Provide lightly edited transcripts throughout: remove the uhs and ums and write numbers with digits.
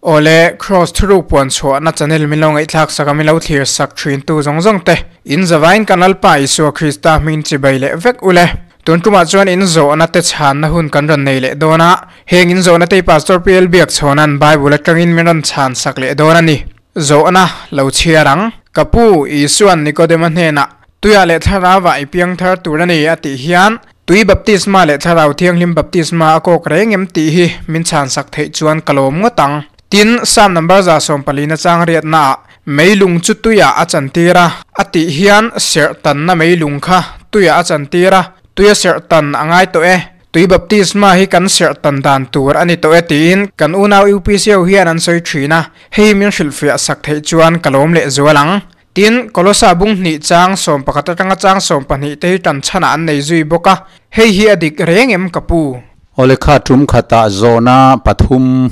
Awle, Kraws thuruk puan chhuahna channel min lo ngaihthlak sak a min lo thlir sak thin tu zawng zawng te, in zavain kan Lalpa Isua Krista hming chibai leh vek ule. Tun tumah chuan in zawhna te chhanna hun kan rawn nei leh dawn a, heng in zawhna te hi Pastor PL Biakchhawna'n Bible atangin min rawn chhan sak leh dawn a ni. Zawhna lo chhiar ang. Ka pu, Isua'n Nikodema hnenah, Tuiah leh Thlarauah i piang thar tur a ni, a tih hian, Tui baptisma leh Thlarau Thianghlim baptisma a kawk reng em tih hi min chhan sak theih chuan ka lawm ngawt ang. Tin, Psalm number 114 chang riatnaah, Meilung chu tuiah a chantir a, a tih hian serh tanna meilung kha tuiah a chantir a, tuia serh tan a ngai tawh e. Tui baptisma hi kan serh tan dan tur a ni tawh e tiin kan unau UPC ho hian an sawi thin a, hei min hrilhfiah sak theih chuan ka lawm lehzual ang. Tin, Kolosa bung hnih chang 11 atanga chang 12 te hi tan chhanah an nei zui bawk a, hei hi a dik reng em ka pu? Awle kha tum khatah zawhna pathum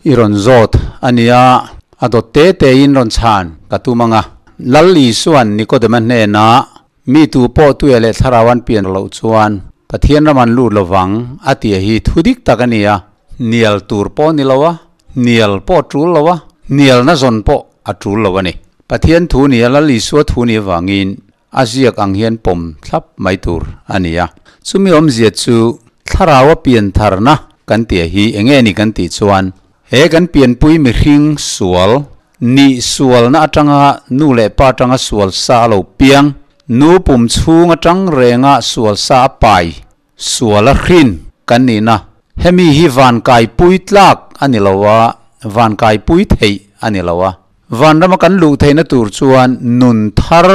i rawn zawt a nia, a dawt te tein rawn chhan ka tum ang a. Lal Isua'n Nikodema hnenah, Mi tu pawh tuia leh thlarau an pian loh chuan Pathian ram an lut lovang a tih hi thu dik tak a ni a, hnial tur pawh ni lo a, hnial pawh a tul lo a, hnialna zawn pawh a tul lo a ni. Pathian thu ni a, Lal Isua thu ni avangin a ziak ang hian pawm thlap mai tur a ni a. Chumi awmzia chu thlarau a pian tharna kan tih hi enge ni kan tih chuan he kan pianpui mihring sual nih sualna atanga nu leh pa atanga sual sa a lo piang, nu pum chhung atang renga sual sa a pai Sual a hrin kan nihna. Hemi hi van kaipui tlak a ni lo a, van kaipui theih a ni lo a. Vanrama kan luh theihna tur chuan nun thar,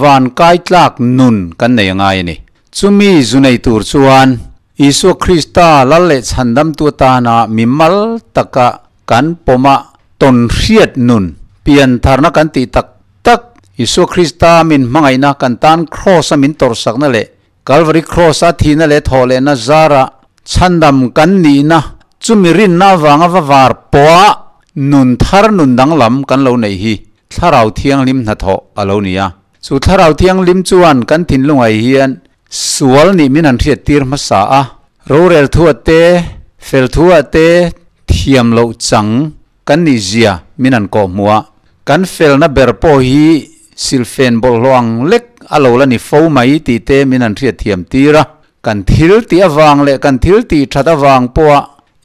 van kai tlak nun kan nei a ngai a ni. Chumi zu nei tur chuan Isua Krista Lal leh Chhandamtu atana mi mal taka kan pawma tawn hriat nun, piantharna kan tih tak tak, Isua Krista min hmangaihna kan tan Kraws-a min tawrhsakna leh Kalvari Kraws-a thihna leh thawhlehna zara chhandam kan nihna chumi rinna avanga va var pawha nun thar nun danglam kan lo neih hi Thlarau Thianghlim hnathawh a lo ni a. Chu Thlarau Thianghlim chuan kan thinlungai hian sual nih min han hriattir hmasa a, rorel thuah te, fel thuah te thiam loh chang kan nih zia min han kawh hmuh a, kan felna ber pawh hi silfen bawlhhlawh ang lek a lo la ni fo mai tih te min han hriatthiam tir a, kan thil tih avang leh kan thil tih that avang pawha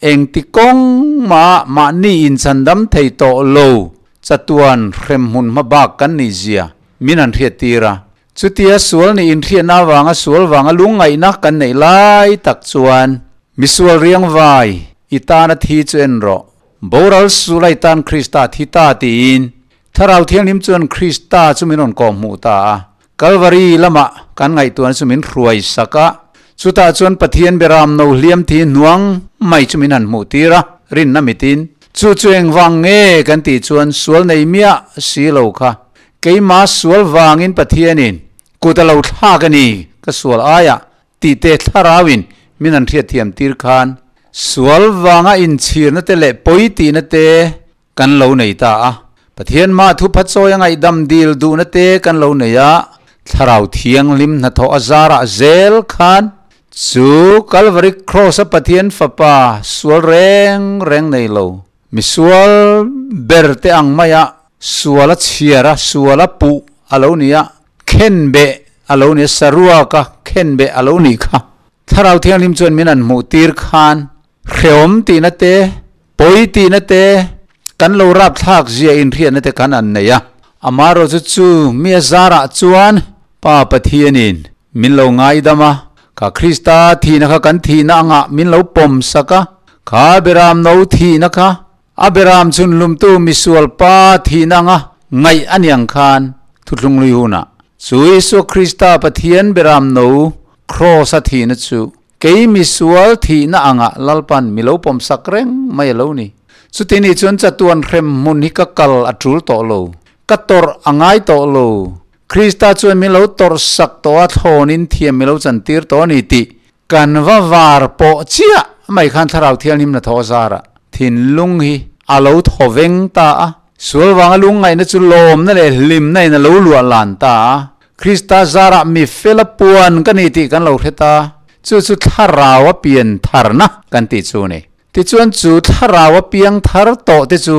engti kawng mah mahni inchandam thei tawh lo chatuan hremhmun hma bak kan nih zia min han hriattir a. Chutia sual nih inhriatna avanga sual vanga lungngaihna kan neih lai tak chuan misual riangvai i tana thi chu en rawh. Boral sulai tan Krista thi ta tiin Thlarau Thianghlim chuan Krista chu min rawn kawh hmuh ta a. Kalvari lamah kan ngaihtuahna chu min hruai sak a. Chutah chuan Pathian beram no hliam thi hnuang mai chu min han hmuh tir a, rinna mitin. Chu chu engvang nge kan tih chuan sual nei miah si lo kha. Keimah sual vangin Pathianin kut a lo thlak a ni ka sual aiah Tih te thlarauin min han hriatthiam tir khan sual vanga inchhirna te leh pawi tihna te kan lo nei ta a. Pathian mah thupha chawi a ngaihdam dil duhna te kan lo nei a, Thlarau Thianghlim hnathawh a zarah zel khan chu Kalvari Kraws-a Pathian Fapa sual reng reng nei lo, misual ber te ang maia sual a chhiar a, sual a puh a lo ni a, Khenbeh a lo ni a, saruaka khenbeh a lo nih kha. Thlarau Thianghlim chuan min an hmuh tir khan hrehawm tihna te, pawi tihna te, kan lo rapthlak zia inhriatna te khan an nei a. Amaherawhchu chu mi a zarah chuan Pa Pathianin min lo ngaidam a, kha Krista thihna kha kan thihna angah min lo pawm sak a, kha Beram no thihna kha A beram chhunhlumtu misual pa thihna anga ngaih a ni ang khan thuthlung lui hunah chu Isua Krista Pathian beram no Kraws a thihna chu kei misual thihna anga Lalpan mi lo pawmsak reng mai a lo ni. Chuti nih chuan chatuan hrem hmun hi ka kal a tul tawh lo, ka tawrh a ngai tawh lo, Krista chuan min lo tawrhsak tawh a thlawnin thiam mi lo chantir tawh a ni tih Kan va var pawh chiah mai khan Thlarau Thianghlim hnathawh a zar a, thinlung hi a lo thaw veng ta a, sual vanga lungngaihna chu lawmna leh hlimna in a lo luah lan ta a, Krista zarah mi fela puan ka ni tih kan lo hre ta, chu chu Thlarau a pian tharna kan tih chu a ni. Tichuan chu thlarau a piang thar tawh te chu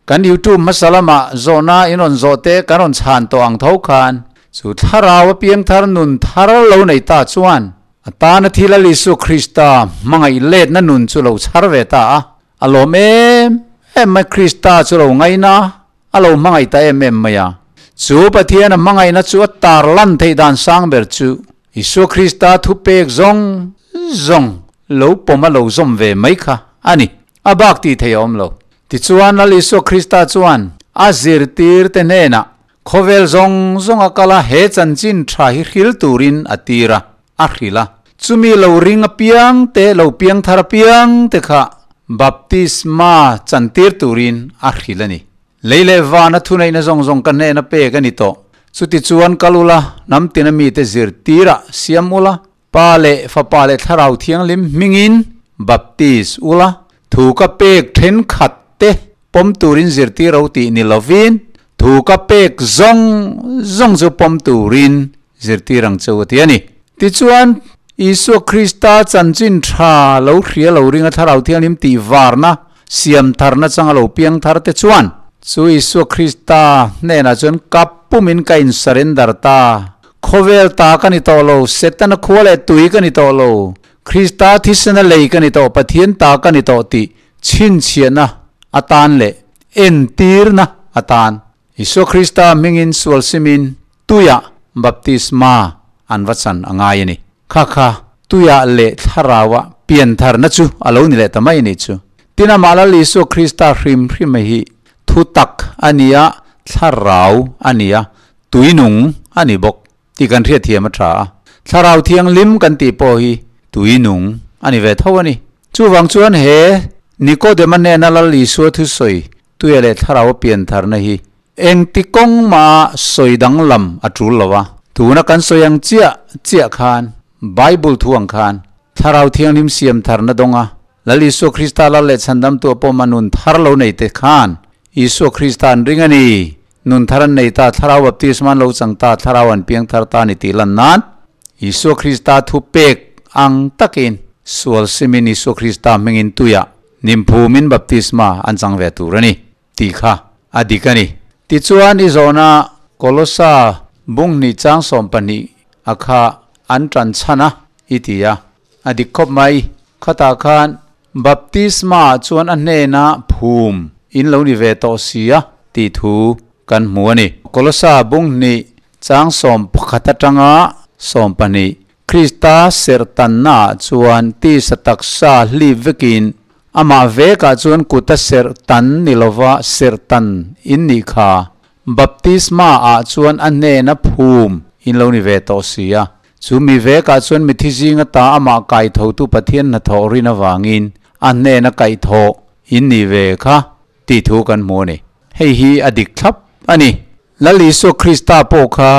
kan YouTube hmasa lama zawhna in rawn zawh te kan rawn chhan tawh ang tho khan chu thlarau a piang thar nun thar lo nei ta chuan a tana thil a Isu Krista hmangaih letna nun chu lo chhar ve ta a. A lawm em em mai Krista chu lo ngaina a lo hmangaih ta em em mai a. Chu Pathian a hmangaihna chu a tar lan theih dan sang ber chu Isua Krista thupek zawng zawng lo pawm a lo zawm ve mai kha a ni. A bak tih theih a awm lo. Tichuan Lal Isua Krista chuan a zirtir te hnenah khawvel zawng zawng a kal a, he chanchin tha hi hril turin a tir a, a hrilh a. Chumi lo ring apiang te, lo piang thar apiang te kha baptisma chantir turin a hrilh a ni. Lei leh vana thuneihna zawng zawng ka hnehna pek a ni tawh. Chutichuan kal ula, hnam tina mite zirtirah siam ula, Pa leh Fapa leh Thlarau Thianghlim hmingin baptis ula, thu ka pek thenkhat te pawm turin zirtir ro tih ni lovin, thu ka pek zawng zawng chu pawm turin zirtir ang chu a ti a ni. Tichuan, Isua Krista chanchin tha lo hria lo ringa Thlarau Thianghlim tih varna siam tharna changa lo piang thar te chuan, chu Isua Krista hnenah chuan ka pumin ka in surrender ta, Khawvel ta ka ni tawh lo, Setana khua leh tui ka ni tawh lo, Krista thisena lei ka ni tawh, Pathian ta ka ni tawh tih chhinchhiahna atan leh entirna atan Isua Krista hmingin sual simin tuiah baptisma an va chan a ngai a ni. Kha kha tuiah leh thlarauah piantharna chu a lo ni leh ta mai a nih chu. Tin amah Lal Isua Krista hrim hrim hi thutak a ni a, thlarau a ni a, Tuinung a ni bawk tih kan hriatthiam a tha a, Thlarau Thianghlim kan tih pawh hi tuinung a ni ve tho a ni. Chuvang chuan he Nikodema hnena Lal Isua thusawi tuia leh Thlarau a piantharna hi engti kawng mah sawi danglam a tul lo a, tuna kan sawi ang chiah chiah khan Bible thu ang khan Thlarau Thianghlim siamtharna dawnga Lal Isua Krista Lal leh Chhandamtu a pawm a nun thar lo nei te khan Isua Krista an ring a ni. Nun thar an nei ta, Thlarau baptisma an lo chang ta, Thlarau an piang thar ta a ni tih lan nan Isua Krista thu pek ang takin sual simin Isua Krista hmingin tuiah nimphumin baptisma an chang ve tur a ni tih kha a dik a ni. Tichuan i zawhna Kolosa bunghnih chang 12 a kha an tan chhan a i ti a, a dik khawp mai. Khatah khan Baptisma ah chuan a hnena phum in lo ni ve tawh si a tih thu kan hmu a ni. Kolosa bunghnih chang 11 atanga 12, Krista serhtanna ah chuan tisa taksa hlip vekin amah vekah chuan kuta serhtan ni lova serhtan in nih kha Baptisma ah chuan a hnena phum in lo ni ve tawh si a. Chu mi vekah chuan mithi zinga ta amah kaithotu Pathian hnathawh rin avangin a hnena kaihthawh in ni ve kha tih thu kan hmu a ni. Hei hi a dik thlap a ni. Lal Isua Krista pawh kha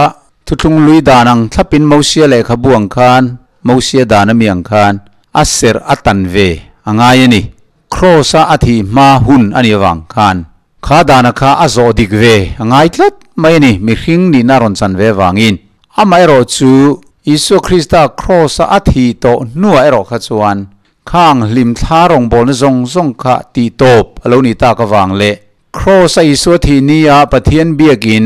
thuthlung lui dan ang thlapin Mosia lehkhabu ang khan, Mosia dan ami ang khan a serh a tan ve a ngai a ni. Kraws-a a thih hma hun a nih avang khan kha dana kha a zawh dik ve a ngai tlat mai a ni, mihring nihna rawn chan ve avangin. Amaherawh chu Isua Krista Kraws-a a thih tawh hnuah erawh kha chuan khang hlimthla rawngbawlna zawng zawng kha tih tawp a lo nih tak avang leh Kraws-a Isua thih nia Pathian biakin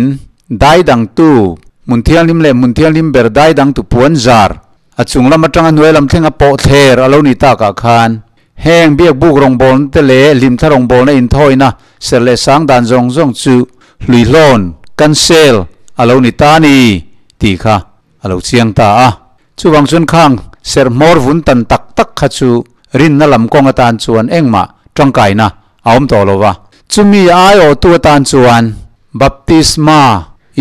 dai dangtu hmun thianghlim leh hmun thianghlim ber dai dangtu puan zar a chung lam atanga hnuai lam thlenga pawh thler a lo nih takah khan Heng biakbuk rawngbawlna te leh hlimthla rawngbawlna inthawina serh leh sang dan zawng zawng chu hluihlawn, cancel, a lo ni ta a ni tih kha a lo chiang ta a. Chuvang chuan khang serh hmawr vun tan tak tak kha chu rinna lam kawng atan chuan engmah tangkaina a awm tawh lo va. Chumi aiawhtu atan chuan Baptisma,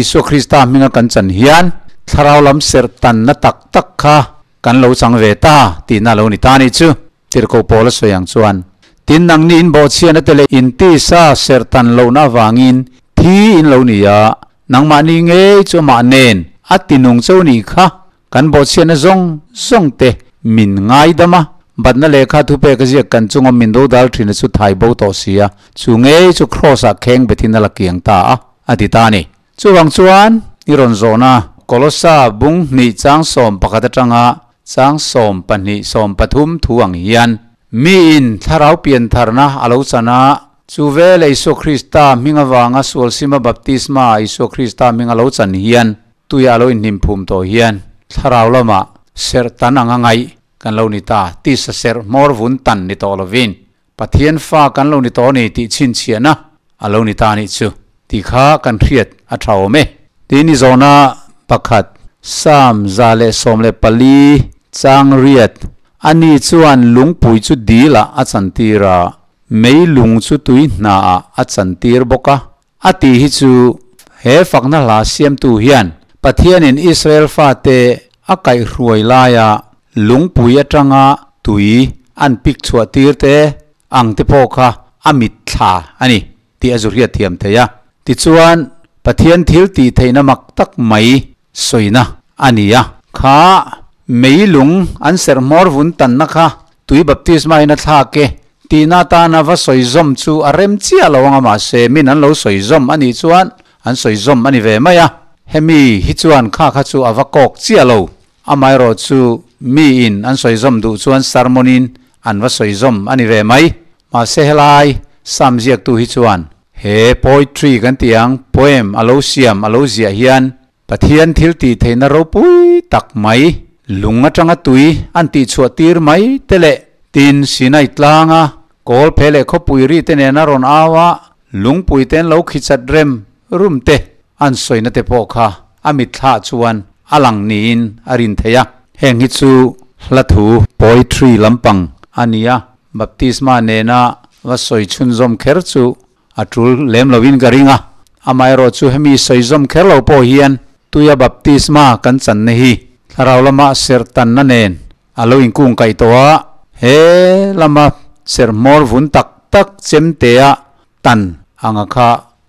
Isua Krista hminga kan chan hian thlarau lam serh tanna tak tak kha Kan lo chang ve ta tihna lo ni ta nih chu, Tirhkoh Paul a sawi ang chuan. Tin, nangni in bawhchhiahna te leh in tisa serh tan lohna avangin thi in lo ni a, nangmahni ngei chu amah nen a tinung cho nih kha kan bawhchhiahna zawng zawng te min ngaidam a, batna lehkha thupek a ziak kan chunga min dodal thina chu thai bo tawh si a, chu ngei chu Kraws-ah kheng betin a la kiang ta a, a ti ta a ni. Chuvang chuan i rawn zawhna Kolosa bung hnih chang 11 atanga chang 12 13 thu ang hian Miin thlarau piantharna a lo chan a, chu veleh Isua Krista hming avanga sual sima baptisma Isua Krista hming a lo chan hian tuia a lo inhnim phum tawh hian thlarau lamah serh tan anga ngaih kan lo ni ta, tisa serh hmawr vun tan ni tawh lovin Pathian fa kan lo ni tawh a ni tih chhinchhiahna a lo ni ta a nih chu tih kha kan hriat a tha awm e. Tin i zawhna pakhat, Psalm 114 chang riat, Ani chuan lungpui chu dil ah a chantir a, mei lung chu tui hna ah a chantir bawk a, a tih hi chu he fakna hla siamtu hian Pathianin Israel fate a kaihhruai laia lungpui atanga tui an pik chhuah tir te ang te pawh kha a mitthla a ni tih a zu hriat thiam thei a. Tichuan, Pathian thil tih theihna mak tak mai sawina a ni a. Kha meilung an serh hmawr vun tanna kha tui baptisma in a thlak e tihna atana va sawi zawm chu a rem chiah lo anga mahse min an lo sawi zawm a nih chuan an sawi zawm a ni ve mai a. Hemi hi chuan kha kha chu a va kawk chiah lo. Amaherawh chu mi in an sawi zawm duh chuan sermon in an va sawi zawm a ni ve mai. Mahse helai Psalm ziaktu hi chuan He poetry kan tih ang, poem a lo siam, a lo ziah hian Pathian thil tih theihna ropui tak mai, lung atanga tui an tih chhuah tir mai te leh tin Sinai tlanga kawl phe leh khawpui ri te nena rawn au a, lungpui te an lo khichat rem rum te an sawina te pawh kha a mitthlah chuan a lang niin a rin theih a. Heng hi chu hla thu, poetry, lampang a ni a, Baptisma nena va sawi chhunzawm kher chu a tul lem lovin ka ring a, amaherawh chu hemi sawizawm kher lo pawh hian tuia baptisma kan channa hi thlarau lama serh tanna nen a lo inkung kaih tawh a, he lama serh hmawr vun tak tak chemtea tan anga kha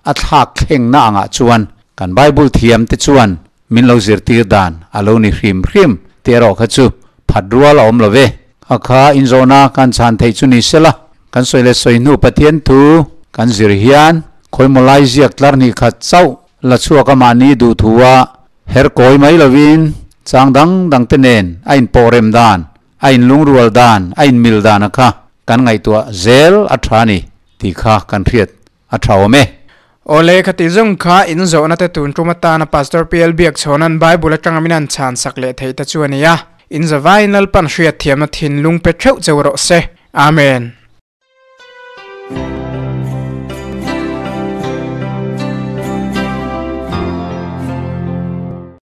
a thlak thlengna angah chuan kan Bible thiam te chuan Min lo zirtir dan a lo ni hrim hrim tih erawh kha chu phat rual a awm lo ve. A kha inzawhna kan chhan theih chu ni sela, kan sawi leh sawi hnu Pathian thu kan zir hian khawimaw lai ziak tlar hnih khat chauh la chhuak a mahni duh thu a her kawi mai lovin chang dang dang te nen a inpawh rem dan, a inlungrual dan, a inmil dan a kha kan ngaihtuah zel a tha ni tih kha kan hriat A tha awm e. Awle, khati zawng kha in zawhna te tun tum atana Pastor PL Biakchhawna'n Bible atanga min han chhan sak leh theih te chu a ni a. In zavaiin Lalpan hriatthiamna thinlung pe theuh cheu rawh se. Amen.